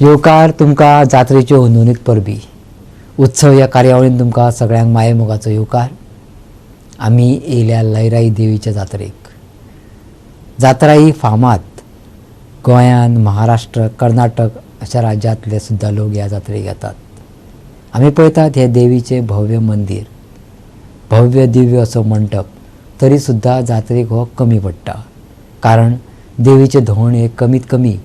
येवकार तुमकां जात्रेच्यो नोंदणीत परबी उत्सव ह्या कार्यावळीन तुमकां सगळ्यांक मायेमोगाचो येवकार. आमी येयल्या लयराई देवीच्या जात्रेक. जात्रा ही फामाद गोंयान, महाराष्ट्र, कर्नाटक अशा राज्यांतले सुद्दां लोक ह्या जात्रेक येतात. आमी पळयतात हें देवीचें भव्य मंदीर, भव्य दिव्य असो मंटप, तरी सुद्दां जात्रेक हो कमी पडटा, कारण देवीचें धोंड हे कमीत कमी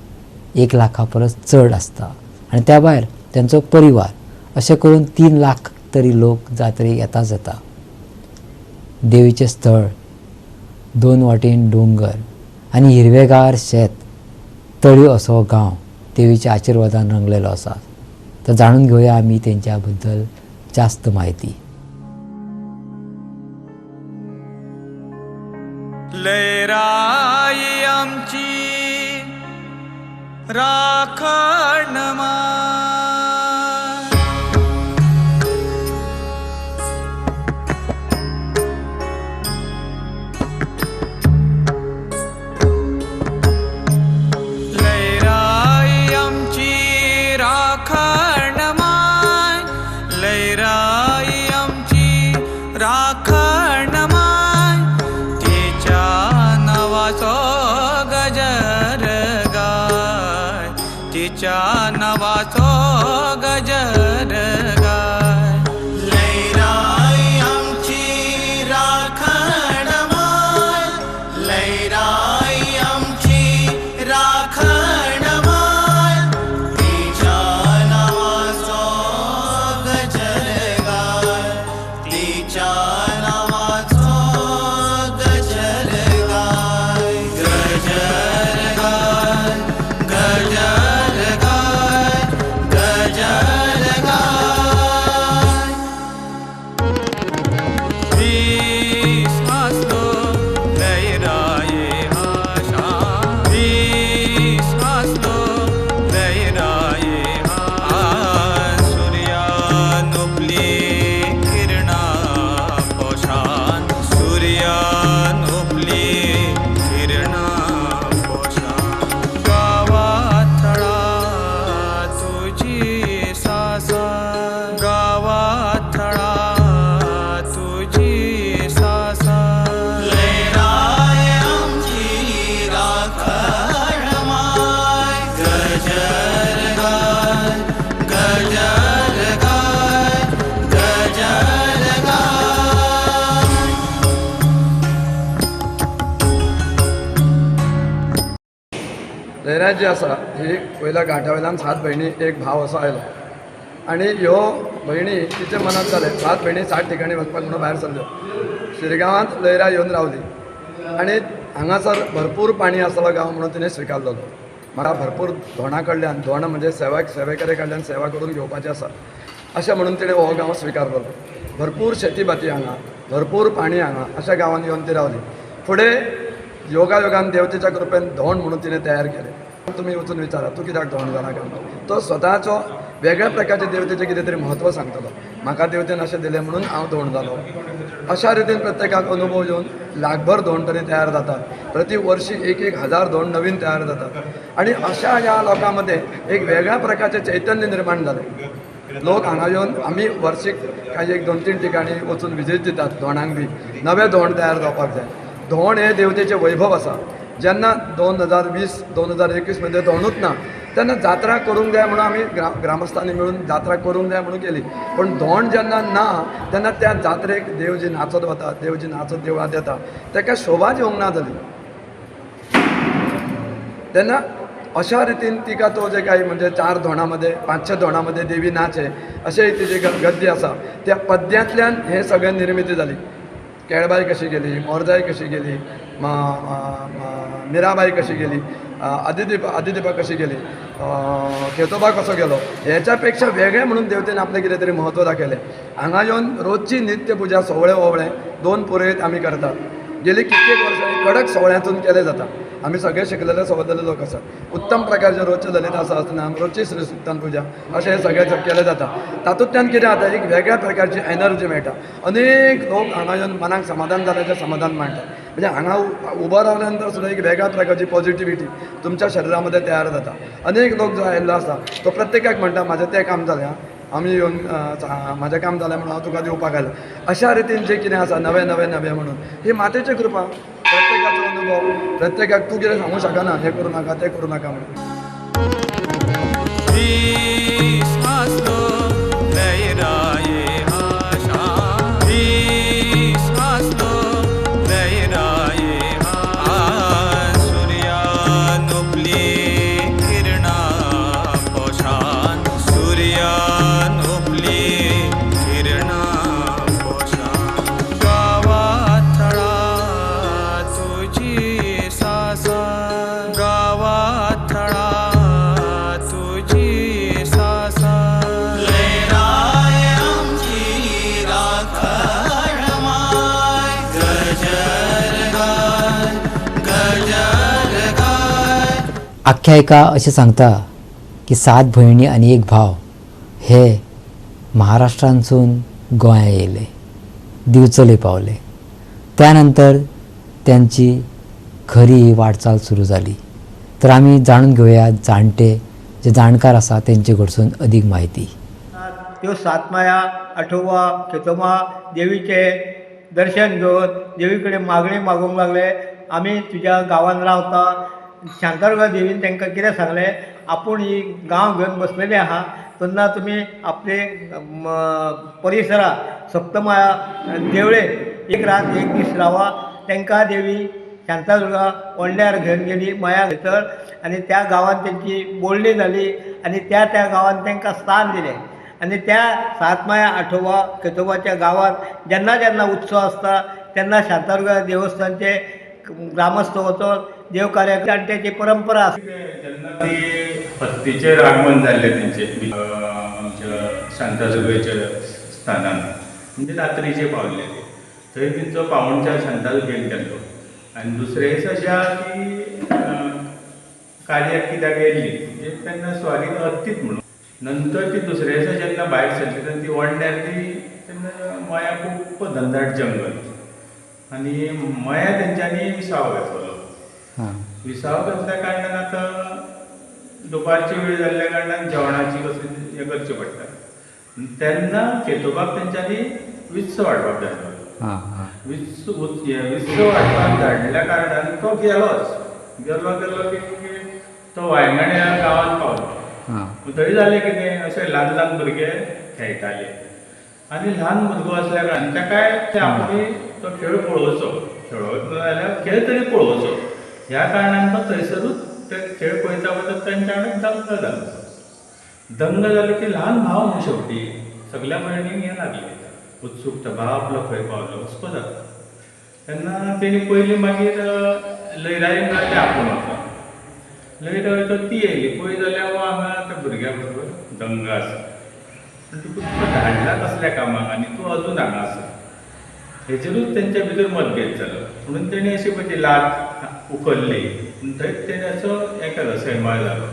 1 लाखा परस चड आसता आनी त्या भायर तेंचो परिवार, अशें करून 3 लाख तरी लोक जात्रेक येताच येता. देवीचें स्थळ, दोन वाटेन दोंगर आनी हिरवेगार शेत, तळी असो गांव देवीच्या आशिर्वादान रंगलेलो आसा. तर जाणून घेवया आमी तेंच्या बद्दल जास्त म्हायती. लयराई आमची राखण लयराई आमची राखण माय, लयराई आमची राखण माय, तिच्या नावाचो गजर गाय, तिच्या नावाचो गजर गाय. लयराई आमची राखण माय, लयराई आमची राखण माय, तिच्या नावाचो गजर गाय, तिच्या नावाचो गजर गाय, गजर गाय, गजर गाय, गजर गाय. दीस आसलो लयराये आशा, दीस आसलो लयराये आशा, सुर्यान उपली किरणा पोशान, सुर्यान उपली किरणा पोशान, गावाथळा तुजी सासा, गावाथळा तुजी सासा. लयराय आमची राखण माय, गजर गाय, गजर गाय, गजर गाय. लयराई जी आसा ही वयल्या घाटा वयल्यान 7 भयणी एक भाव असो आयलो आनी ह्यो भयणी तिच्या मनांत जालें, 7 भयणी 7 ठिकाणी वचपाक म्हणून भायर सरल्यो. शिरगांवांत लयराई येवन रावली आनी हांगासर भरपूर पाणी आसलो गांव म्हणून तिणें स्विकारलो. म्हाका भरपूर धोणा कडल्यान, धोण म्हणजे सेवा, सेवेकरे कडल्यान सेवा करून घेवपाची आसा अशें म्हणून तिणें हो गांव स्विकारलो. भरपूर शेती भाती हांगा, भरपूर पाणी हांगा, अशा गांवांत येवन ती रावली. फुडें योगायोगान देवतेच्या कृपेन धोंड म्हणून तिणें तयार केलें. तुमी वचून विचारा, तूं कित्याक धोंड जाला काय म्हणून, तो स्वताचो वेगळ्या प्रकारचे देवतेचें कितें तरी म्हत्व सांगतलो. म्हाका देवतेन अशें दिलें म्हणून हांव धोंड जालो. अशा रितीन प्रत्येकाक अनुभव येवन लाखभर धोंड तरी तयार जातात. प्रति वर्षी 1-1 हजार धोंड नवीन तयार जातात आनी अशा ह्या लोकां मदें एक वेगळ्या प्रकारचें चैतन्य निर्माण जालें. लोक हांगा येवन आमी वर्सीक कांय 1 2 3 ठिकाणी वचून विजीट दितात. धोंडांक बी नवे धोंड तयार जावपाक जाय. धोंड हे देवतेचें वैभव आसा. जेन्ना 2020 2021 मध्ये धोंडूच ना तेन्ना जात्रा करूंक जाय म्हणून आमी ग्रामस्थांनी मेळून जात्रा करूंक जाय म्हणून केली. पूण धोंड जेन्ना ना तेन्ना त्या जात्रेक देव जी नाचत वता, देव जी नाचत देवळांत येता, तेका शोभा येवंक ना जाली. तेन्ना अशा रितीन तिका तो जे काही म्हणजे 4 धोंडामध्ये 5-6 धोंडामध्ये देवी नाचे अशें तिची गद्य आसा. त्या पद्यांतल्यान हें सगळें निर्मिती जाली. केळबाई कशी गेली, मोरजाई कशी गेली, मिराबाई कशी गेली, आदिदीपा कशी गेली, खेतोबा कसो गेलो, हेच्या पेक्षा वेगळें म्हणून देवतेन आपलें कितें तरी म्हत्व दाखयलें. हांगा येवन रोजची नित्य पुजा सोवळे ओवळे 2 पुरोयत आमी करतात. गेली कित्येक वर्सां कडक सोवळ्यांतून केलें जाता. आमी सगळे शिकलेले सवरलेले लोक आसात. उत्तम प्रकारचे रोजचे ललिता सहस्त्रनाम, रोजची श्री सुक्तान पुजा अशें हें सगळें केलें जाता. तातूंतल्यान कितें जाता, एक वेगळ्या प्रकारची एनर्जी मेळटा. अनेक लोक हांगा येवन मनाक समाधान जाल्याचें समाधान मांडटात. म्हणजे हांगा उबो रावल्या नंतर सुद्दां एक वेगळ्या प्रकारची पॉझिटिव्हिटी तुमच्या शरिरामध्ये तयार जाता. अनेक लोक जो आयिल्लो आसा तो प्रत्येकाक म्हणटा म्हाजें तें काम जालें, आमी येवन म्हाजें काम जालें म्हणून हांव तुका दिवपाक आयलां. अशा रितीन जें कितें आसा नवें नवें नवें म्हणून ही मातेची कृपा. प्रत्येकाचो अनुभव, प्रत्येकाक तूं कितें सांगूं शकना, हें करूं नाका तें करूं नाका म्हणून. दीस आसलो लयराये आशा, दीस आसलो लयराये आशा. सुर्यान उपली किरणां पोशान, सुर्यान उपली किरणां पोशान. गांवात थळा तुजी सासा, गांवात थळा तुजी सासा. लयराय आमची राखण माय, गजर गाय गजर गाय. आख्यायिका अशें सांगता की 7 भयणी आनी एक भाव हे महाराष्ट्रांतसून गोंया येयले, दिवचले पावले. त्यानंतर त्यांची खरी वाटचाल सुरू जाली. तर आमी जाणून घेवया जाणटे जे जाणकार आसा तेंचे कडसून अदीक म्हायती. त्यो सातमाया आठोबा खेतोबा देवीचे दर्शन घेवन देवी कडेन मागणी मागूंक लागले, आमी तुज्या गांवान रावता. शांतादुर्गा देवीन तांकां कितें सांगलें, आपूण ही गांव घेवन बसलेली आहा, तेन्ना तुमी आपले परिसरा सप्तमाया देवळे एक रात एक दीस रावा. तांकां देवी शांतादुर्गा ओंड्यार घेवन गेली माया भितर, आनी त्या गांवान तेंची बोलणी जाली आनी त्या त्या गांवान तांकां स्थान दिलें. आनी त्या सातमाया आठोबा खेतोबाच्या गांवांत जेन्ना जेन्ना उत्सव आसता तेन्ना शांतादुर्गा देवस्थानचे ग्रामस्थ वचोन देवकार्याक जाणट्याची परंपरा आसा. जेन्ना ती हत्तीचेर आगमन जाल्लें तेंचें आमच्या शांतादुर्गेच्या स्थानान, म्हणजे रात्रीचे पावल्ले ते, थंय तेंचो पावणचार शांतादुर्गेन केल्लो. आनी दुसरे दिसा ज्या ती कार्याक कित्याक येयल्ली म्हणजे तेन्ना स्वारी हत्तीत म्हणून. नंतर ती दुसऱ्या दिसा जेन्ना भायर सरली तेन्ना ती ओंड्यार ती तेन्ना मया खूब दंदाट जंगल आनी मया तेंच्यांनी विसाव घेतलो. विसाव घेतल्या कारणान आतां दुपारची वेळ जाल्ल्या कारणान जेवणाची कसली हें करचें पडटा. तेन्ना खेतोबाक तेंच्यांनी वित्सो हाडपाक धाडलो. वित्सो हाडपाक धाडल्या कारणान तो गेलोच, गेलो गेलो की तो वायंगण्या गांवांत पावलो. थंय जालें कितें, अशे ल्हान ल्हान भुरगे खेळटाले आनी ल्हान भुरगो आसल्या कारणान ताकाय ते आपणे तो खेळ पळोवचो, खेळोवचो जाल्यार खेळ तरी पळोवचो ह्या कारणान तो थंयसरूच ते खेळ पळयता पळयता तेंच्या वांगडा दंग जालो. दंग जालो की ल्हान भाव न्हू शेवटी सगल्या भयणींक हें लागलें उत्सुकता, भाव आपलो खंय पावलो वचपा जाता. तेन्ना तेणी पयलीं मागीर लयराई म्हळ्यार तें आपूण वता, लयराई तर ती येयली पळय जाल्यार हो हांगा त्या भुरग्या बरोबर दंग आसा. पूण तुका धाडला कसल्या कामाक आनी तूं अजून हांगा आसा हेचेरूच तेंच्या भितर मतभेद जालो. म्हणून तेणी अशी पळय ती लात उखल्ली, थंयच तेणी असो हें केलो, सैमाळ जालो.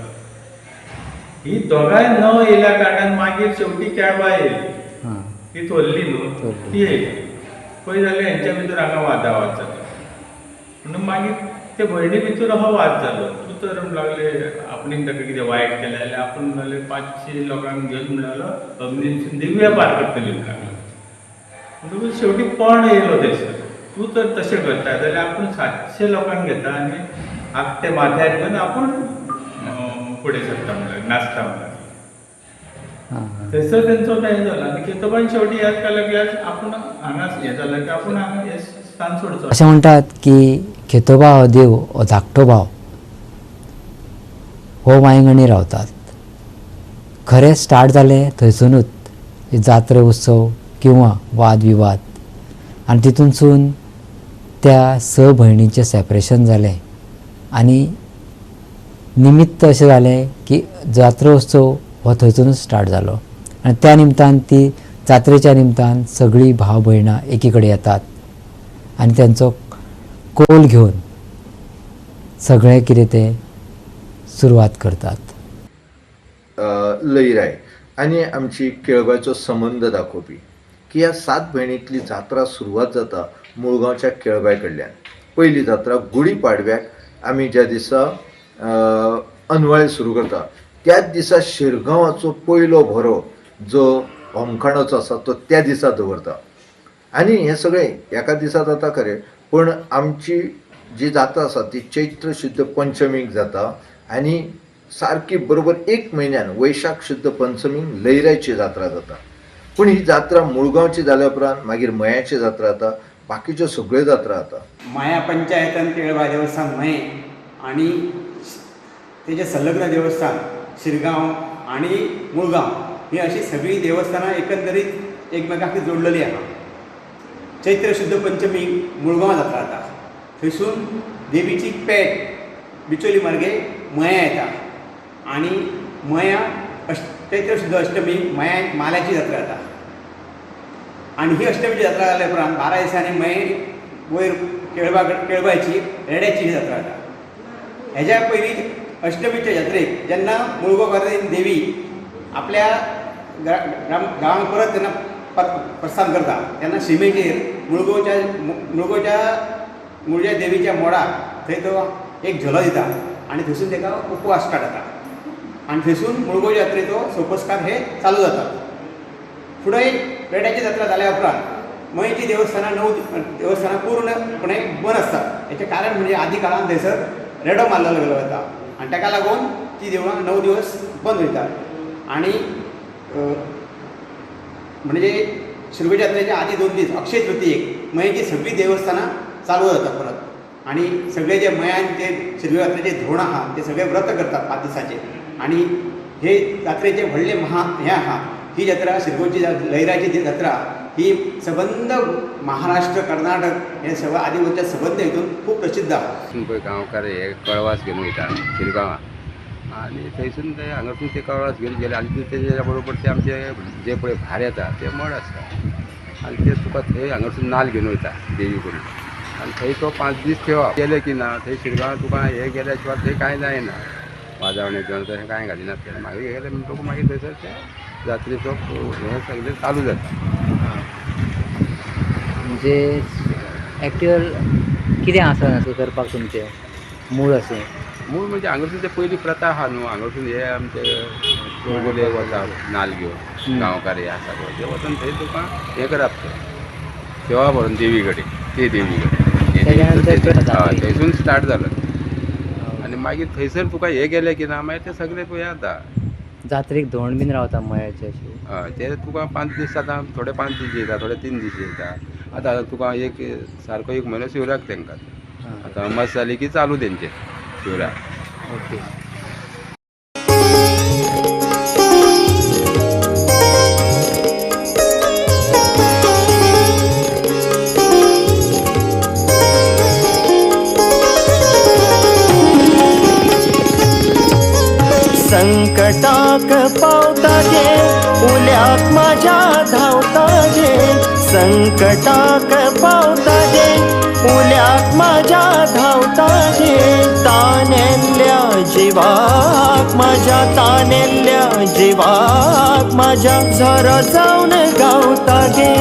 ही दोगांय न येयल्या कारणान मागीर शेवटी केळबा येयली, ती थोरली न्हू ती येयली पळय जाल्यार हेंच्या भितर हांगा वादावाद जालो. म्हणून मागीर ते भयणी भितर हो वाद जालो, तूं तर म्हणूंक लागले आपणें ताका कितें वायट केलें जाल्यार आपूण म्हणले 500 लोकांक घेवन म्हणलो अग्नीन दिव्या पार करतली म्हणूंक लागलो. म्हणटकूच शेवटी पण येयलो थंयसर, तूं तर तशें करता जाल्यार आपूण 700 लोकांक घेता आनी आखटे माथ्यार घेवन आपूण फुडें सरता म्हणल्यार नाचता म्हणल्यार. थंयसर तेंचो हें जालो आनी खेतोबान शेवटी याद केलो की आपूण हांगा हें जालें की आपूण हांगा हें स्थान सोडचो. अशें म्हणटात की खेतोबा हो देव हो धाकटो भाव हो वांयगणी रावतात. खरें स्टार्ट जालें थंयसुनूच जात्रे उत्सव किंवा वादविवाद आनी तितूनसून त्या 6 भयणींचें सेपरेशन जालें आनी निमित्त अशें जालें की जात्रोत्सव हो थंयसुनूच स्टार्ट जालो आनी त्या निमतान ती जात्रेच्या निमतान सगळीं भाव भयणां एकी कडेन येतात आनी तेंचो कोल घेवन सगळें कितें तें सुरवात करतात. लयराय आनी आमची केळबायचो संबंद दाखोवपी की ह्या 7 भयणींतली जात्रा सुरवात जाता मुळगांवच्या केळबाय कडल्यान. पयली जात्रा गुडी पाडव्याक आमी ज्या दिसा अनवाळे सुरू करता त्याच दिसा शिरगांवाचो पयलो भरो जो होमखणाचो आसा तो त्या दिसा दवरता. आनी हें सगळें एका दिसा जाता खरें, पूण आमची जी जात्रा आसा ती चैत्र शुद्ध पंचमीक जाता आनी सारकी बरोबर एक म्हयन्यान वैशाख शुद्ध पंचमीक लयराईची जात्रा जाता. पूण ही जात्रा मुळगांवची जाल्या उपरांत मागीर मयाची जात्रा जाता, बाकीच्यो सगळ्यो जात्रा जाता. माया पंचायतन केळबा देवस्थान मये आणि तेजे संलग्न देवस्थान शिरगांव आणि मुळगांव ही अशी सगळी देवस्थानां एकंदरीत एकमेकाक जोडलेली आहा. चैत्र शुद्ध पंचमी मुळगांव जात्रा जाता, थंयसून देवीची पेट बिचोली मार्गे मया येता आनी मया चैत्र शुद्ध अष्टमी मया माल्याची जात्रा जाता. आनी ही अष्टमीची जात्रा जाल्या उपरांत 12 दिसांनी मये वयर केळबा केळबाची रेड्याची ही जात्रा जाता. हेज्या पयलीं अष्टमीच्या जात्रेक जेन्ना मुळगांवकार देवी आपल्या गांवांत परत जेन्ना प्रस्थान करता तेन्ना शिमेचेर मुळगांवच्या मुळच्या देवीच्या मोडाक थंय तो एक झेलो दिता आनी थंयसून ताका उपवास स्टार्ट जाता आनी थंयसून मुळगांव जात्रेचो सोपस्कार हे चालू जाता. फुडें रेड्याची जात्रा जाल्या उपरांत मयेची देवस्थानां 9 देवस्थानां पूर्णपणे बंद आसतात. हेचें कारण म्हणजे आदी काळान थंयसर रेडो मारलेलो गेलो वता आनी ताका लागून ती देवळां 9 दिवस बंद वयतात. आनी म्हणजे शिरगांव जात्रेच्या आदी 2 दीस अक्षय तृतीयेक मयेची सगळीं देवस्थानां चालू जातात परत आनी सगळे जे मयान जे शिरगांव जात्रेचे धोण आहा ते सगळे व्रत करतात 5 दिसाचे. आनी हे जात्रेचे व्हडले महा हें आहा. ही जात्रा शिरगांवची लयराची जात्रा ही सबंद महाराष्ट्र कर्नाटक हे सगळं आदिवासी सबंद हितून खूब प्रसिद्ध आहा. पळय गांवकार हे कळवास घेवन वयता शिरगांवां आनी थंयसून ते हांगासून ते कळवास घेवन गेले आनी तेज्या बरोबर ते आमचे जे पळय भार येता ते मड आसता आनी ते तुका थंय हांगासून नाल घेवन वयता देवी कडेन आनी थंय तो 5 दीस ठेवा गेले की ना थंय शिरगांवां तुका हे गेल्या शिवाय थंय कांय जायना, वाजावणे बिवण तशें कांय घालिना. ते मागीर गेले म्हणटकूच मागीर थंयसर ते जात्रेचो हें सगळें चालू जाता. म्हणजे एक्चुअल कितें आसा अशें करपाक तुमचें मूळ अशें? मूळ म्हणजे हांगासून ते पयली प्रथा आहा न्हू, हांगासून हे आमचे चौगुले वता नाल घेवन गांवकार हे आसा पळय ते वचून थंय तुका हें करप, ते सेवा भरून देवी कडेन ते देवी कडेन थंयसून स्टार्ट जालो आनी मागीर थंयसर तुका हे गेले की ना मागीर ते सगळे पळय जाता. जात्रेक धोंड बीन रावता मयाचे अशें? हय, ते तुका 5 दीस जाता, थोडे 5 दीस येता, थोडे 3 दीस येता. आतां तुका एक सारको 1 म्हयनो शिवराक तांकां, आतां अमास जाली की चालू तेंचे शिवराक. ओके. संकटाक पावता गे उल्याक माझ्या धांवता गे, संकटाक पावता गे उल्याक माझ्या धांवता गे, तानेल्ल्या जिवाक माझ्या तानेल्ल्या जिवाक माझ्या झरो जावन गावता गे,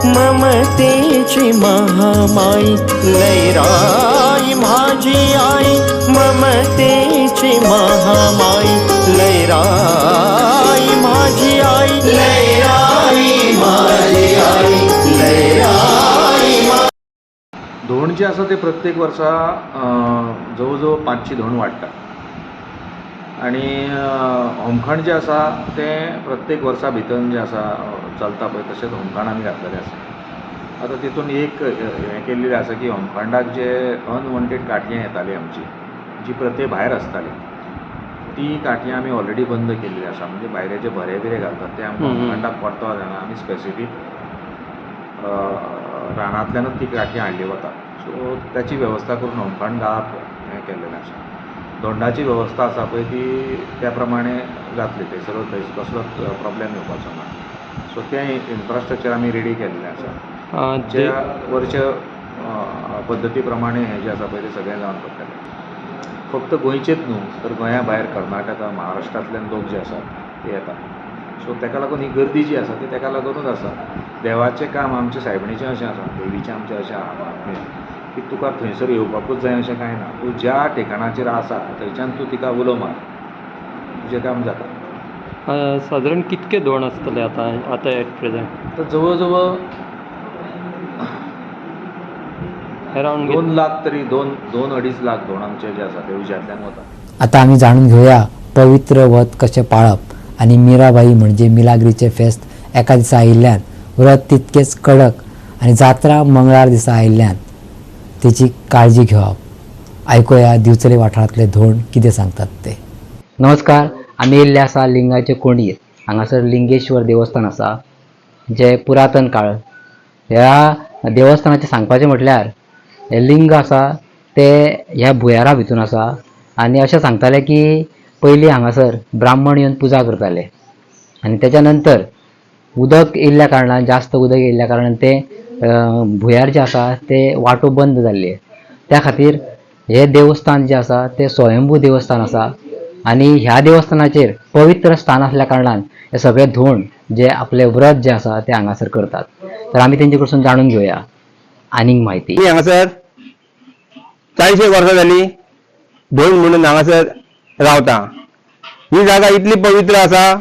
ममतेची महामाई लयराई माझी आई, ममतेची महामाई लयराई माझी आई, लयराई माझी आई, लयराई. धोंड जे आसा ते प्रत्येक वर्सा जवळ जवळ 500 धोंड वाडटा आनी होमखण जें आसा तें प्रत्येक वर्सा भितर जें आसा चलता पळय तशेंच होमखण आमी घातलेलें आसा. आतां तितून एक हें केल्लें आसा की होमखंडाक जे अनवॉन्टेड काटयां येताली आमची जी प्रथे भायर आसताली ती काटयां आमी ऑलरेडी बंद केल्ली आसा. म्हणजे भायले जे भरे बिरे घालतात ते आमकां होमखंडाक परतो जायना, आमी स्पेसिफीक रानांतल्यानूच ती काटयां हाडली वता. सो ताची वेवस्था करून होमखंड घालप हें केल्लेलें आसा. धोंडाची वेवस्था आसा पळय ती त्या प्रमाणे जातली, थंयसर थंय कसलोच प्रोब्लेम येवपाचो ना. सो तें इन्फ्रास्ट्रक्चर आमी रेडी केल्लें आसा. ज्या वरच्या पद्दती प्रमाणे हें जें आसा पळय तें सगळें जावन पडटलें. फक्त गोंयचेच न्हू तर गोंया भायर कर्नाटका महाराष्ट्रांतल्यान लोक जे आसात ते येतात. सो ताका लागून ही गर्दी जी आसा ती ताका लागुनूच आसा. देवाचें काम आमचें सायबिणीचें अशें आसा, देवीचें आमचें अशें आहा महात्म्य की की तुका थंयसर येवपाकूच जाय अशें कांय ना. तूं ज्या ठिकाणाचेर आसा थंयच्यान तूं तिका उलो मार, तुजें काम जाता. सादारण कितके धोंड आसतले आतां आतां एट प्रेजेंट? तर जवळ जवळ अरावंड 2 लाख तरी, 2-2.5 लाख धोंड आमचे जे आसा ते उज्यांतल्यान वता. आतां आमी जाणून घेवया पवित्र व्रत कशें पाळप आनी मिराबाई म्हणजे मिलाग्रीचें फेस्त एका दिसा आयिल्ल्यान व्रत तितकेच कडक आनी जात्रा मंगळार दिसा आयिल्ल्यान तेची काळजी घेवप. आयकुया दिवचले वाठारांतले धोंड कितें सांगतात ते. नमस्कार, आमी येयल्ले आसा लिंगाचे कोंडयेर. हांगासर लिंगेश्वर देवस्थान आसा जें पुरातन काळ. ह्या देवस्थानाचें सांगपाचें म्हटल्यार हें लिंग आसा तें ह्या भुंयारा भितून आसा आनी अशें सांगताले की पयलीं हांगासर ब्राह्मण येवन पुजा करताले आनी तेच्या नंतर उदक येयल्ल्या कारणान, जास्त उदक येयल्ल्या कारणान तें भुंयार जें आसा तें वाटो बंद जाल्ली. त्या खातीर हें देवस्थान जें आसा तें स्वयंभू देवस्थान आसा आनी ह्या देवस्थानाचेर पवित्र स्थान आसल्या कारणान हे सगळे धोंड जे आपले व्रत जे आसा ते हांगासर करतात. तर आमी तेंचे कडसून जाणून घेवया आनीक म्हायती. हांगासर 40 वर्सां जाली धोंड म्हणून हांगासर रावता. ही जागा इतली पवित्र आसा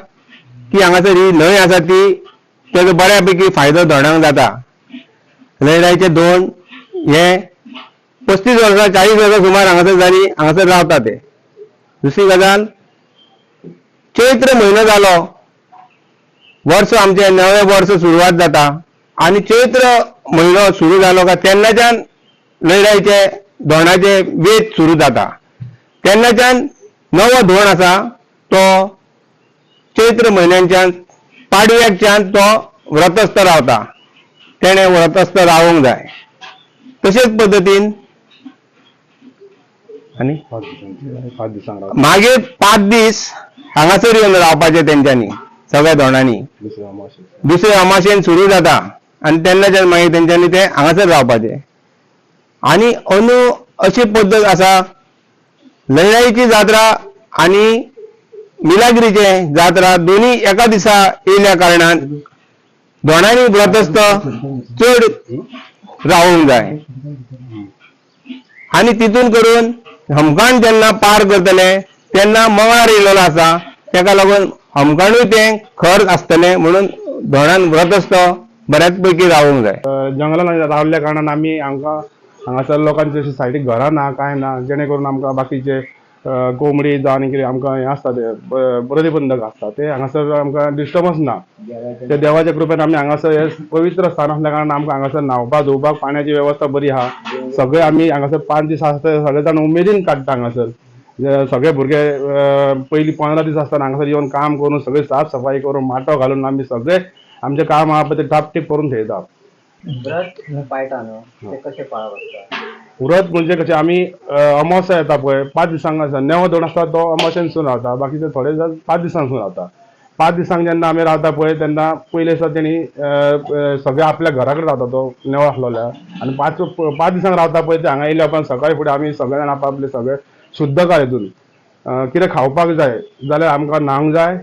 की हांगासर ही न्हंय आसा ती तेजो बऱ्यापैकी फायदो धोंडांक जाता. लयराईचे धोंड हे 35 वर्सां 40 वर्सां सुमार हांगासर जाली, हांगासर रावता ते. दुसरी गजाल, चैत्र म्हयनो जालो, वर्स आमचें नवें वर्स सुरवात जाता आनी चैत्र म्हयनो सुरू जालो काय तेन्नाच्यान लयराईचे धोंडाचे वेद सुरू जाता. तेन्नाच्यान नवो धोंड आसा तो चैत्र म्हयन्याच्यान पाडव्याकच्यान तो व्रतस्थ रावता, तेणें व्रतस्थ रावंक जाय. तशेंच पद्दतीन आनी मागीर 5 दीस हांगासर येवन रावपाचें तेंच्यांनी सगळ्या धोंडांनी. दुसरे अमाशेन सुरू जाता आनी तेन्नाच्यान मागीर तेंच्यांनी ते हांगासर रावपाचें. आनी अंदू अशी पद्दत आसा, लयराईची जात्रा आनी मिलाग्रीचे जात्रा दोन्ही एका दिसा येयल्या कारणान दोनांनी व्रतस्थ चड रावूंक जाय आनी तितून करून हमखांड जेन्ना पार करतले तेन्ना मंगळार येयलेलो आसा, तेका लागून हमखांडूय तें खर आसतलें म्हणून दोनान व्रतस्थ बऱ्याच पैकी रावूंक जाय. जंगलान रावल्ल्या कारणान आमी हांकां हांगासर लोकांची अशी सायडीक घरां ना कांय ना, जेणे करून आमकां बाकीचे कोंबडी जावं आनी कितें आमकां हें आसता ते प्रतिबंधक आसता ते हांगासर आमकां डिस्टर्बन्स ना. ते देवाच्या कृपेन आमी हांगासर हे पवित्र स्थान आसल्या कारणान आमकां हांगासर न्हांवपाक धुवपाक पाण्याची वेवस्था बरी आहा. सगळे आमी हांगासर 5 दीस आसता सगळे जाण उमेदीन काडटा हांगासर. सगळे भुरगे पयलीं 15 दीस आसतना हांगासर येवन काम करून सगळे साफ सफाई करून माटो घालून आमी सगळे आमचें काम आहा पळय तें टापटीप करून थेयता. व्रत पाळटा न्हू तें कशें पाळप आसता? व्रत म्हणजे कशें आमी अमावस्या येता पळय 5 दिसांक आसता, नेवो धोंड आसता तो अमावस्येनसून रावता, बाकीचे थोडे जाण 5 दिसांसून रावता. 5 दिसांक जेन्ना आमी रावता पळय तेन्ना पयले दिसा तेणी सगळे आपल्या घरा कडेन रावता तो नेवो आसलेलो आनी 5 दिसांक रावता पळय ते हांगा येयल्या उपरांत सकाळी फुडें आमी सगळे जाण आपआपले सगळे शुद्धकार हितून कितें खावपाक जाय जाल्यार आमकां न्हावंक जाय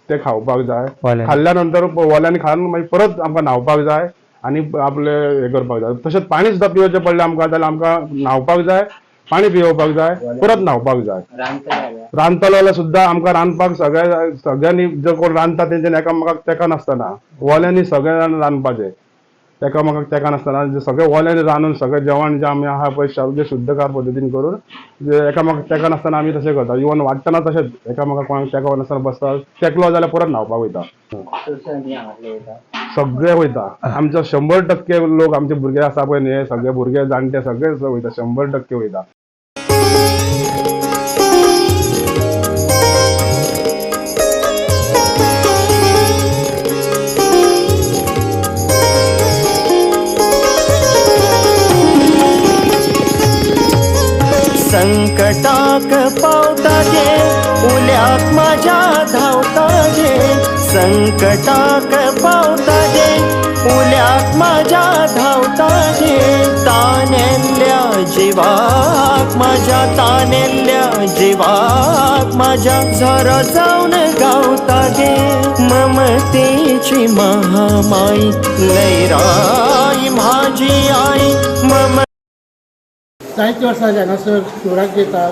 तें खावपाक जाय, खाल्ल्या नंतर वोल्यांनी खावन मागीर परत आमकां न्हावपाक जाय आनी आपले हें करपाक जाय. तशेंच पाणी सुद्दां पिवचें पडलें आमकां जाल्यार आमकां न्हावपाक जाय, पाणी पिवपाक जाय, परत न्हावपाक जाय. रांदतलो जाल्यार सुद्दां आमकां रांदपाक सगळ्यांनी जो कोण रांदता तेंच्यानी एकामेकाक तेका नासतना वोल्यांनी सगळे जाण रांदपाचें, एकामेकाक तेका नासतना सगळे वोल्यांनी रांदून सगळें जेवण जें आमी आहा पळय सगळें शुद्धकार पद्दतीन करून एकामेकाक तेका नासतना आमी तशें करता. इवन वाडटना तशेंच एकामेकाक कोणाक तेको नासतना बसता, तेकलो जाल्यार परत न्हावपाक वयता, सगळे वयता. आमचो 100% लोक आमचे भुरगे आसा पळय न्ही, सगळे भुरगे जाणटे सगळे वयता, 100% वयता. संकटाक पावता गे उल्याक माझ्या धांवता गे, संकटाक पावता गे उल्याक माझ्या धांवता गे, तानेल्ल्या जिवाक माझ्या तानेल्ल्या जिवाक माझ्या झरो जावन गावता गे, ममतेची महामाई लयराई माझी आई मम. जायते वर्सां जाली हांगासर शिवराक येता,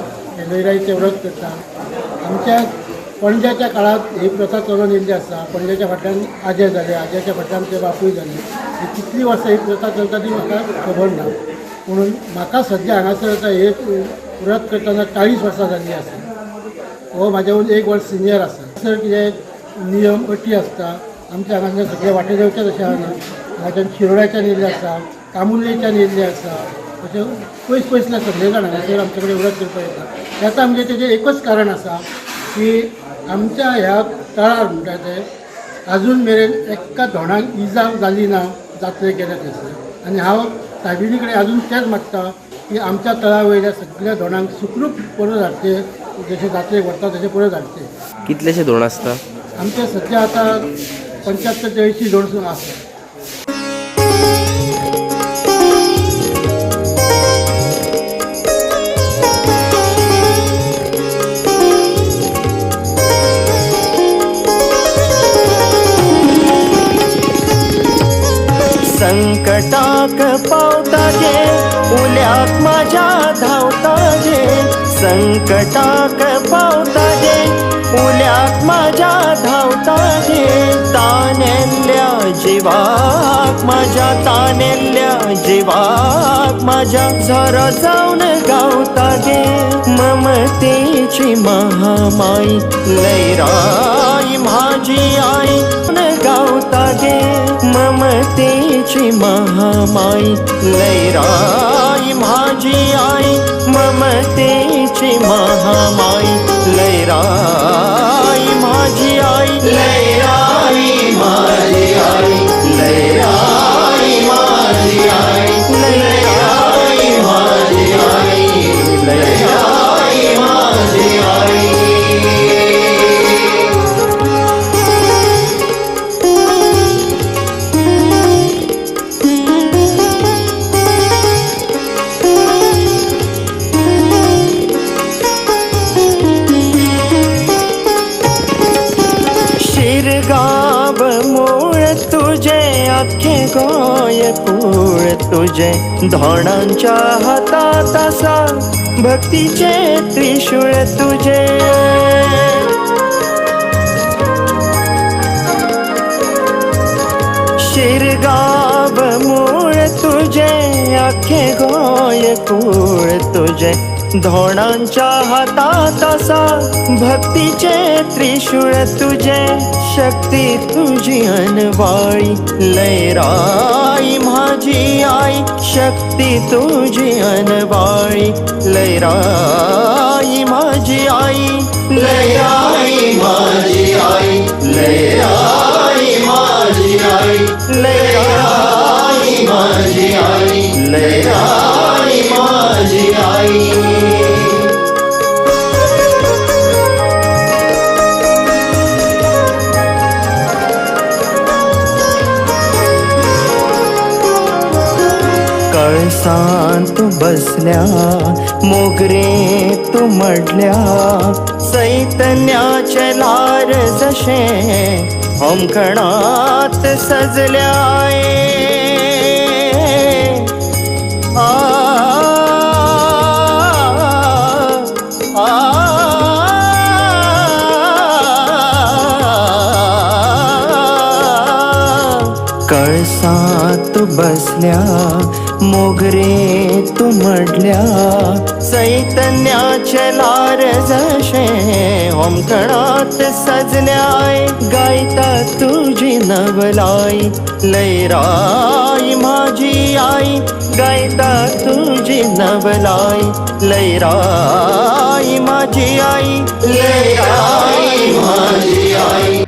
लयराईचें व्रत करता. आमच्या पणज्याच्या काळांत ही प्रथा चलून येयल्ली आसा. पणजेच्या फाटल्यान आजे जाले, आज्याच्या फाटल्यान ते बापूय जाले. ही कितली वर्सां ही प्रथा चलता ती म्हाका खबर ना, म्हणून म्हाका सद्या हांगासर आतां हे व्रत करतना 40 वर्सां जाल्ली आसा. हो म्हाज्याहून एक वर्स सिनियर आसा. सर कितें नियम अटी आसता आमच्या हांगासर सगळे वाटेदेवच्याच अशें आसा, हांगाच्यान शिरोड्याच्यान येयल्ले आसा, कामुर्लेच्यान येयल्ले आसा, अशें पयस पयसल्या सगळे जाण हांगासर आमचे कडेन व्रत करपाक येता. तेका म्हणजे तेजें एकच कारण आसा की आमच्या ह्या तळार म्हणटा ते अजून मेरेन एका धोणाक इजा जाली ना जात्रेक गेल्या थंयसर. आनी हांव सायबिणी कडेन अजून तेंच मागता की आमच्या तळा वयल्या सगळ्या धोणांक सुखरूप परत हाडचे, जशें जात्रेक व्हरता तशें परत हाडचे. कितलेशे धोण आसता? आमचे सद्या आतां 75 ते 80 धोण आसा. संकटाक पावता गे उल्याक माझ्या धांवता गे, संकटाक पावता गे उल्याक माझ्या धांवता गे, तानेल्ल्या जिवाक माझ्या, तानेल्ल्या जिवाक माझ्या झरो जावन गावता गे. ममतेची महामाई लयराई माझी आई गावता गे, ममतेची महामाई लयराई माझी आई, ममतेची महामाई लयराई माझी आई, लयराई माझी आई, लयराई माझी आई, लयराई माझी आई, लयराई माझी आई. शिरगाव मूळ तुझे, आख्खे गोंय कूळ तुझे, धोणांच्या हातात आसा भक्तीचे त्रिशूळ तुझे. शिरगाव मूळ तुझे, आख्खे गोंय कूळ तुझे, धोणांच्या हातात आसा भक्तीचे त्रिशूळ तुझे. शक्ती तुझी अनवाळी लयराई माझी आई, शक्ती तुझी अनवाळी लयराई माझी आई, लयराई माझी आई, लयराई माझी आई, लयराई माझी आई, लयराई माझी आई. कळसांत बसल्या मोगरे तू मडल्या, चैतन्याचे ल्हार जशें होमखणात सजल्या. आ आ कळसांत बसल्या मोगरे तू मडल्या, चैतन्याचे ल्हार जशें होमखणात सजल्या. गायता तुझी नवलाई लयराई माझी आई, गायता तुझी नवलाई लयराई माझी आई, लयराई माझी आई.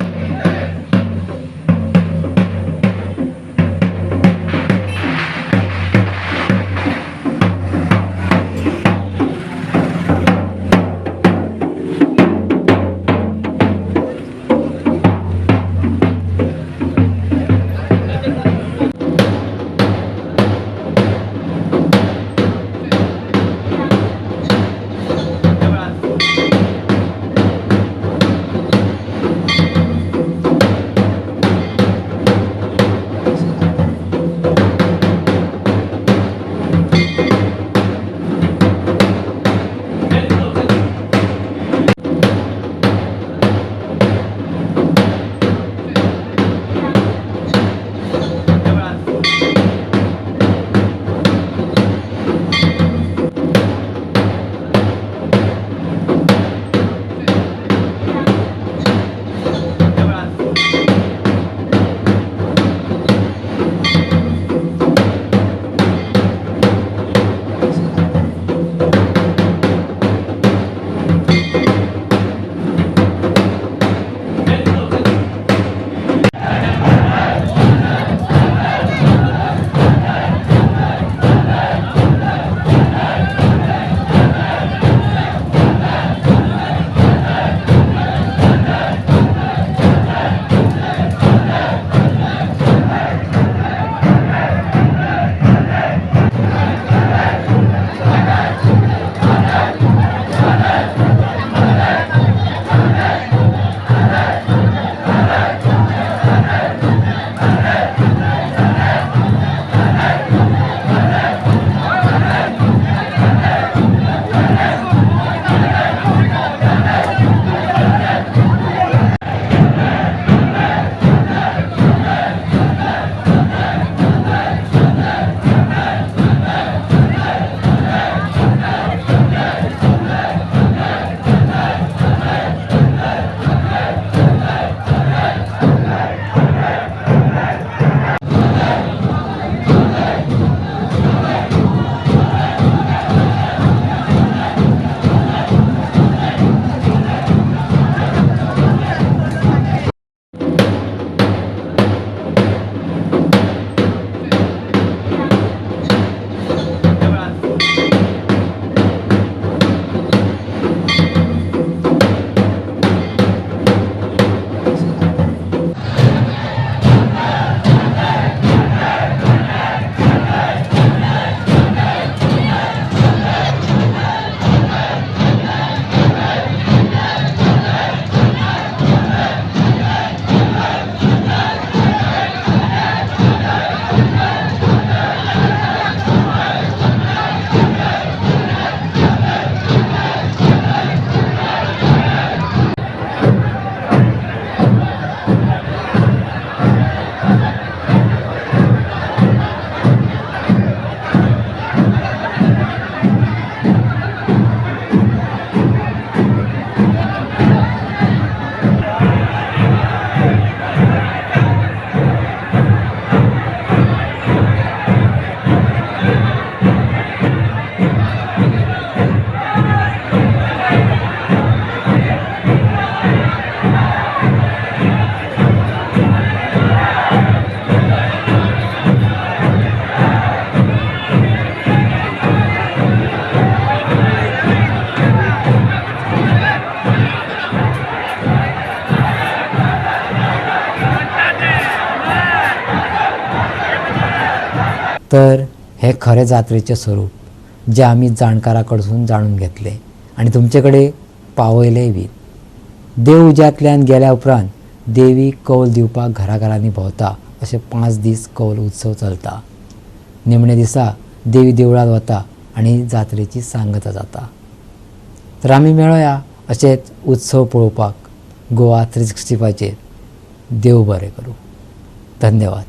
तर हें खरें जात्रेचें स्वरूप जें आमी जाणकारा कडसून जाणून घेतलें आनी तुमचे कडेन पावयलेंय बी. देव उज्यांतल्यान गेल्या उपरांत देवी कौल दिवपाक घराघरांनी भोंवता. अशे 5 दीस कौल उत्सव चलता. निमणे दिसा देवी देवळांत वता आनी जात्रेची सांगता जाता. तर आमी मेळोया अशेच उत्सव पळोवपाक गोवा 365चेर. देव बरें करूं. धन्यवाद.